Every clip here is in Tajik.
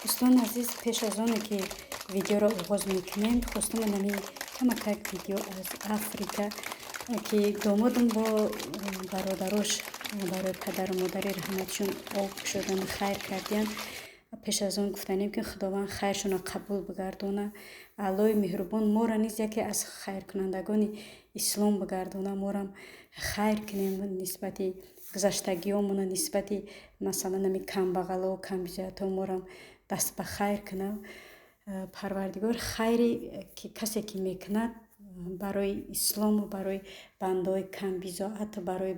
Дӯстони азиз, пеш аз оне ки видеоро оғоз мекунем, хостум инами камакак видео аз Африка, ки домодам бо бародарош барои падару модари раҳматшон об шудан хайр кардиянд. Пеш аз он гуфтанем, ки Худованд хайршонро қабул бигардона, Аллоҳи меҳрубон моро низ яке аз хайркунандагони ислом бигардона. Морам хайр кунем нисбати гузаштагиёмона, нисбати, масалан, ами камбағало, камбизоатҳо морам даст ба хайр кунам. Парвардигор хайре ки касе ки мекунад барои ислому барои бандаҳои камбизоату барои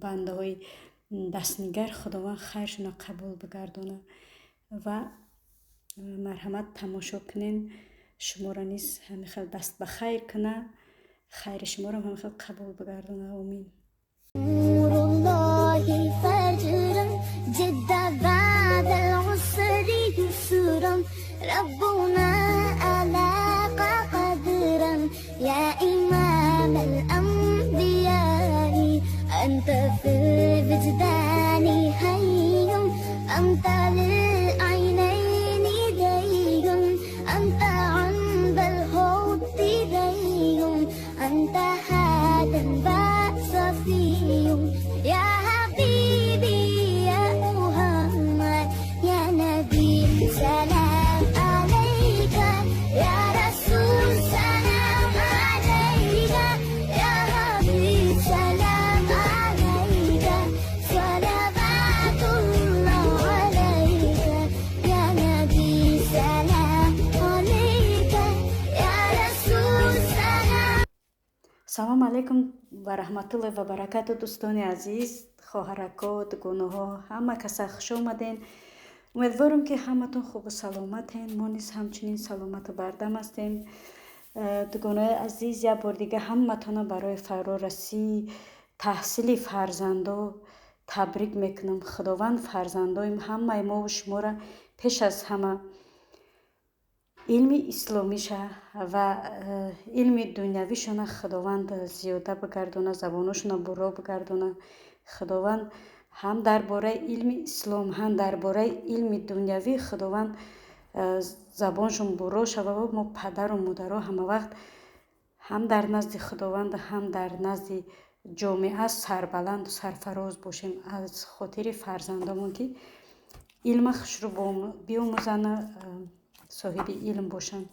бандаҳои дастнигар, Худованд хайршонро қабул бигардона. Ва марҳамат, тамошо кунен. Шуморо низ ҳамин хел даст ба хайр куна, хайри шуморо ҳамин хел қабул бигардона. Омин. نور الله فجرا جد بعد العسر يسرا، ربنا ألاق قدرا. يا إمام الأنبياء، أنت في الوجدان حي، أنت للعينين دي، أنت عند الحوض دي، أنت هذا صفي. يا حبيبي يا محمد، يا نبي سلام عليك، يا رسول سلام عليك، يا حبيب سلام عليك، صلوات الله عليك، يا نبي سلام عليك، يا رسول سلام. Салому алайкум ва раҳматуллоҳи ва баракату, дӯстони азиз, хоҳарако, дугонаҳо, ҳама каса хуш омаден. Умедворам, ки ҳаматон хубу саломатен. Мо низ ҳамчунин саломату бардам ҳастем. Дугонаҳои азиз, як бор дига ҳаматона барои фарорасии таҳсили фарзандо табрик мекунам. Худованд фарзандои ҳамаи мову шуморо пеш аз ҳама илми исломиша ва илми дунявишона Худованд зиёда бигардона, забоношона бурро бигардона. Худованд ҳам дар бораи илми ислом, ҳам дар бораи илми дунявӣ Худованд забоншон бурро шава. Мо падару модаро ҳамавақт ҳам дар назди Худованд, ҳам дар назди ҷомеа сарбаланду сарфароз бошем аз хотири фарзандомон, ки илма хушрӯ биомӯзанд, соҳиби илм бошанд.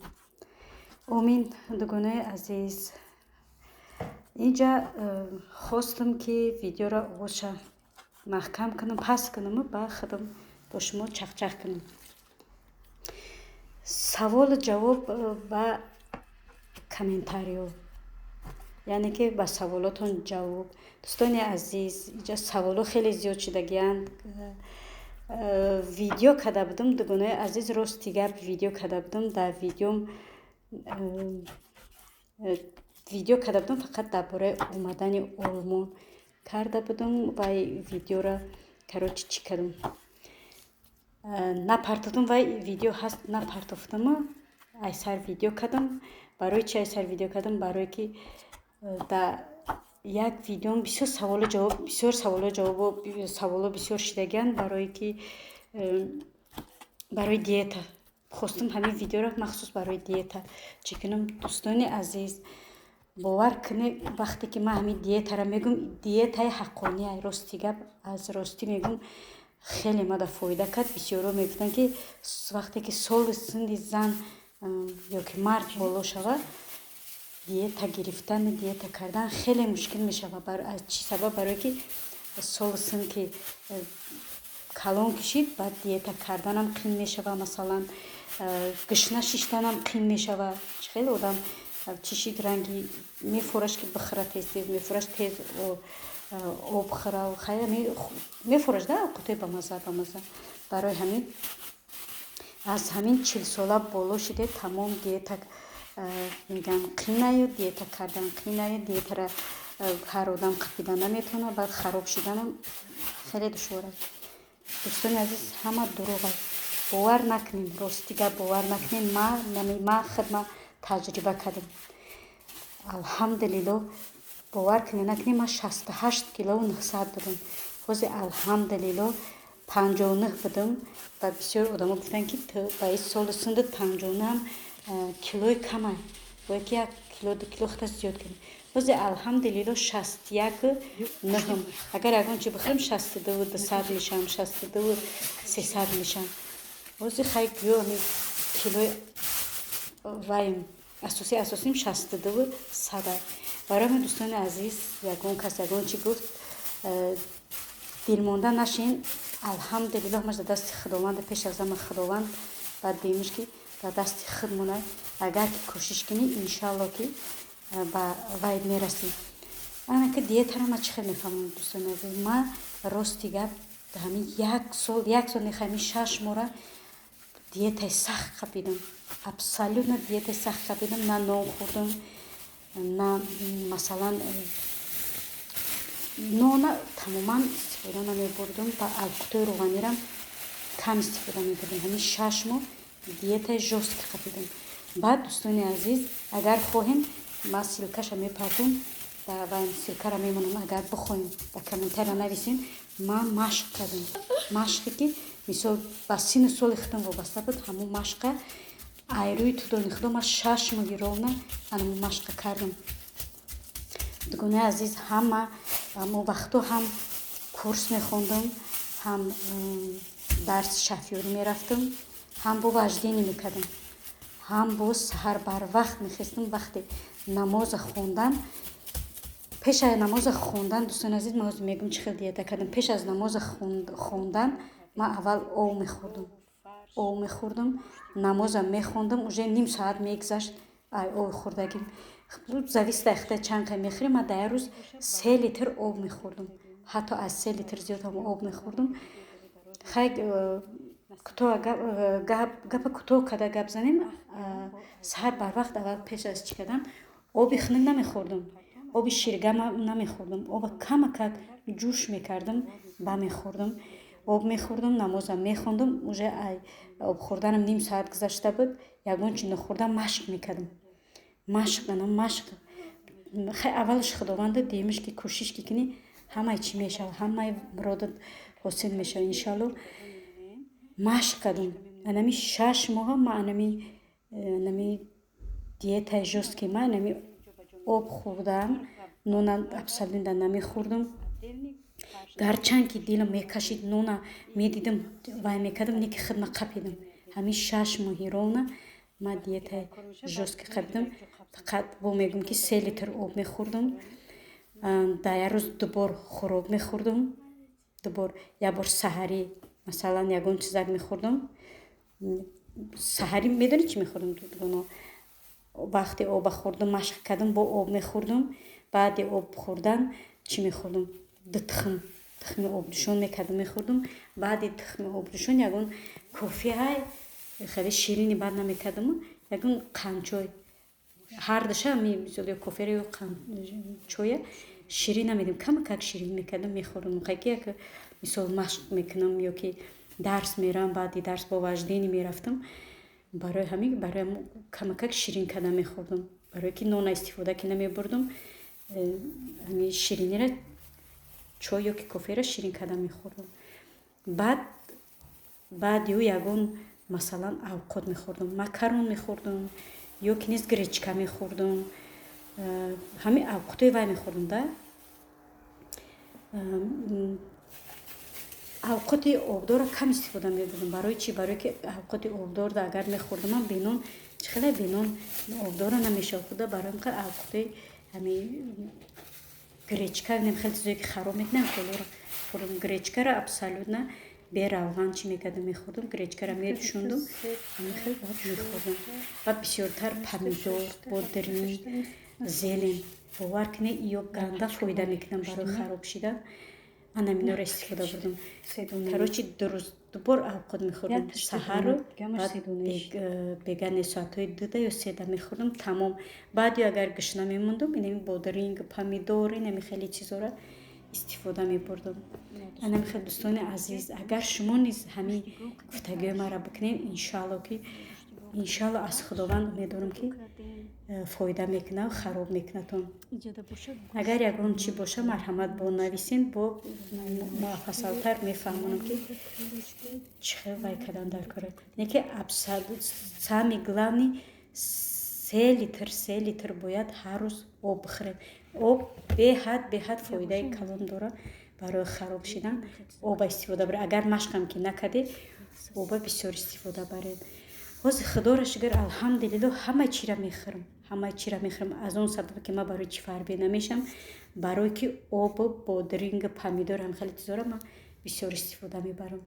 Омин. Дугонаи азиз, инҷа хостам, ки видеоро оғозша маҳкам кунам, паст кунаму ба худам бо шумо чақчақ кунам, саволу ҷавоб ва комментариё, яъне ки ба саволотон ҷавоб. Дӯстони азиз, инҷа саволҳо хеле зиёд шудагианд. Видео карда будам, дугонаи азиз, рости гап, видео карда будам. Дар видеом видео карда будам, фақат дар бораи омадани Олмон карда будам. Вай видеоро, короче, чӣ кардам, напартофтам. Вай видео ҳаст, напартофтаму айсар видео кардам. Барои чи айсар видео кардам? Барое ки дар як видеом бисёр саволу ҷавоб, бисёр саволу ҷавобо, саволо бисёр шидагианд. Барое ки барои диета хостум, ҳамин видеоро махсус барои диета чӣ кунам. Дӯстони азиз, бовар кунед, вақте ки ман ҳамин диетаро мегӯм, диетаи ҳаққония, рости гап, аз ростӣ мегӯм, хеле мада фоида кард. Бисёрҳо мегуфтанд, ки вақте ки соли синни зан ё ки мард боло шавад, диета гирифтану диета кардан хеле мушкил мешавад. Аз чӣ сабаб? Барое ки солу син ки калон кишид, баъд диета карданам қин мешавад, масалан, гушна шиштанам қин мешавад. Хеле одам чишид, ранги мефораш, ки бихӯра тез тез, мефораш тез об хӯра, мефораш да овқатҳои бамаза бамаза. Барои ҳамин аз ҳамин 40сола боло шиде, тамом диета мегӯям қинаю, диета кардан қинаю, диетара ҳар одам қапида наметавонад, баъд хароб шиданам хеле душвор аст. Дӯстони азиз, ҳама дурӯғ аст, бовар накунем, рости гап, бовар накунем. Ма худма таҷриба кардам, алҳамдулилло. Бовар кунед, накунед, ман 68 килову 900 будам, ҳозир, алҳамдулилло, 59 будам ва бисёр одамо гуфтанд, ки ту ба ин соли синнат 59ам килои камай, бояд ки 1 кило, 2 кило худат зиёд кунӣ. Ҳозир, алҳамдулилло, 61,9-ам. Агар ягон чи бихӯрам, 62,2 мешавам, 62,3 мешавам. Ҳозир хай, гӯё ҳами килои ваем асосим 62,100. Барои ҳамин, дӯстони азиз, ягон кас ягон чӣ гуфт, дилмонда нашин. Алҳамдулилло, ҳамаш дар дасти Худованд, пеш аз ҳама Худованд, баъд дуюмаш ки дар дасти худмона. Агар ки кӯшиш кунӣ, иншоалло, ки ба вай мерасӣ. Ана ки диетара ма чӣ хел мефаҳмам, дӯстони азиз? Ма, рости гап, ҳамин як сол, як сол не, ҳамин 6 моҳра диетаи сахт қапидам, абсолютно диетаи сахт қапидам. На нон хӯрдам, на масалан нона тамоман истифода намебурдум ва алқутои рӯғанирам кам истифода мебурдам. Ҳамин 6 моҳ диетаи жёсткий қапидам. Баъд, дӯстони азиз, агар хоҳем, ман ссылка ша мепартом ва ссылка ра мемонам. Агар бихоҳем, дар комментария нависем. Ман машқ кардам, машқе ки мисол ба синну соли худам вобаста буд. Ҳамун машқа айрӯи тудони Худо ман 6 моҳи ровно анамун машқа кардам. Дугонаи азиз, ҳама ҳамон вақтҳо ҳам курс мехондам, ҳам дарси шофёрӣ мерафтам, ҳам бо вождение мекардам, ҳам боз саҳар барвақт мехестам. Вақте намоза хондан, пеш аз намоза хондан, дӯстони азиз, ман ҳозир мегӯям, чӣ хел диета кардам. Пеш аз намоза хондан ман аввал об мехӯрдам, об мехӯрдам, намоза мехондам, уже ним соат мегузашт ай оби хӯрдагим. Зависит аз худа чанд қай мехӯрем. Ман дар як рӯз 3 литр об мехӯрдам, ҳатто аз 3 литр зиёд ҳам об мехӯрдам. Хай, кӯтоҳ гапа кӯтоҳ карда гап занем. Саҳар барвақт аввал пеш аз чӣ кардан оби хунук намехӯрдам, оби ширгам намехӯрдам, оба камакак ҷӯш мекардам ба мехӯрдам. Об мехӯрдам, намозам мехондам, уже ай об хӯрданам ним соат гузашта буд. Ягон чи нахӯрдам, машқ мекардам. Машқ, ана машқ. Хай, аввалаш Худованда, дуюмаш ки кӯшиш ки кунӣ, ҳамаи чӣ мешавад, ҳамаи муродат ҳосил мешавад, иншоалло. Машқ кардам. Анами 6 моҳа ма анами диетаи жёсткий ма анами об хӯрдам, нона абсолютно намехӯрдам. Гарчанд ки дилам мекашид, нона медидам, вай мекардам, не ки худма қапидам. Ҳамин 6 моҳи ровно ман диетаи жёсткий қапидам. Фақат бо мегӯм, ки 3 литр об мехӯрдам, дар як рӯз ду бор хӯрок мехӯрдам, ду бор. Як бор саҳарӣ, масалан, ягон чизак мехӯрдам. Саҳарӣ медонӣ чӣ мехӯрдам? Вақте оба хӯрдам, машқ кардам, бо об мехӯрдам. Баъди об хӯрдан чӣ мехӯрдам? Ду тухм, тухми обҷӯшон мекардам, мехӯрдам. Баъди тухми обҷӯшон ягон кофеҳай хеле ширини бад намекардаму ягон қандчой, ҳардуша, мисол, ё коферо, ё чоя ширин намедим, камакак ширин мекардам, мехӯрдам. Ки як мисол машқ мекунам ё ки дарс меравам, баъди дарс бо вождение мерафтам, барои ҳамин, барои камакак ширин карда мехӯрдам. Барое ки нона истифода ки намебурдам, ҳамин ширинира, чой ё ки коферо ширин карда мехӯрдам. Баъд баъди ӯ ягон, масалан, авқот мехӯрдам, макарон мехӯрдам ё ки низ гречка мехӯрдам, ҳамин авқотҳои вай мехӯрдам да. Авқоти обдорро кам истифода мебурдам. Барои чӣ? Барое ки авқоти обдорро агар мехӯрдамам, бенон чӣ хеле, бенон обдорро намешавад хӯрда. Барои ҳамин авқотҳои ҳамин гречка, хеле чизое ки хароб мекунанд, хелоро хӯрдам. Гречка ро абсолютно беравған чӣ мекардам, мехӯрдам. Гречка ро медӯшондум, ҳамин хел баъд мехӯрдам. Ва бисёртар помидор, бодиринг, зелень. Бовар кунед, ё ганда фоида мекунам барои хароб шидан. Анаминоро истифода бурдам. Короче, 2 рӯз дубор авқот мехӯрдам, саҳару баъд бегане, соатҳои 2-да ё 3-да мехӯрдам, тамом. Баъд ё агар гушна мемондум, инами бодиринг, помидор, инами хеле чизҳоро истифода мебурдам. Анами хел, дӯстони азиз, агар шумо низ ҳамин гуфтагиҳои маро бикунед, иншоалло, ки Иншалло, аз Худованд умедворам, ки фоида мекунад, хароб мекунадтон. Агар ягон чӣ боша, марҳамат, бо нависен, бо муфассалтар мефаҳмонам, ки чӣ хел вай кардан дар кора. Не ки самый главный 3 литр, 3 литр бояд ҳар рӯз об бихӯрем. Об беҳад фоидаи калон дорад барои хароб шидан. Оба истифода баред. Агар машқам ки накардед, оба бисёр истифода баред. Ҳозир, Худоро шукр, алҳамдулилло, ҳама чира мехӯрам, ҳама чира мехӯрам. Аз он сабабе ки ман барои чӣ фарбе намешавам? Барое ки обу бодринг, помидор, ҳам хеле чизоро ман бисёр истифода мебарам.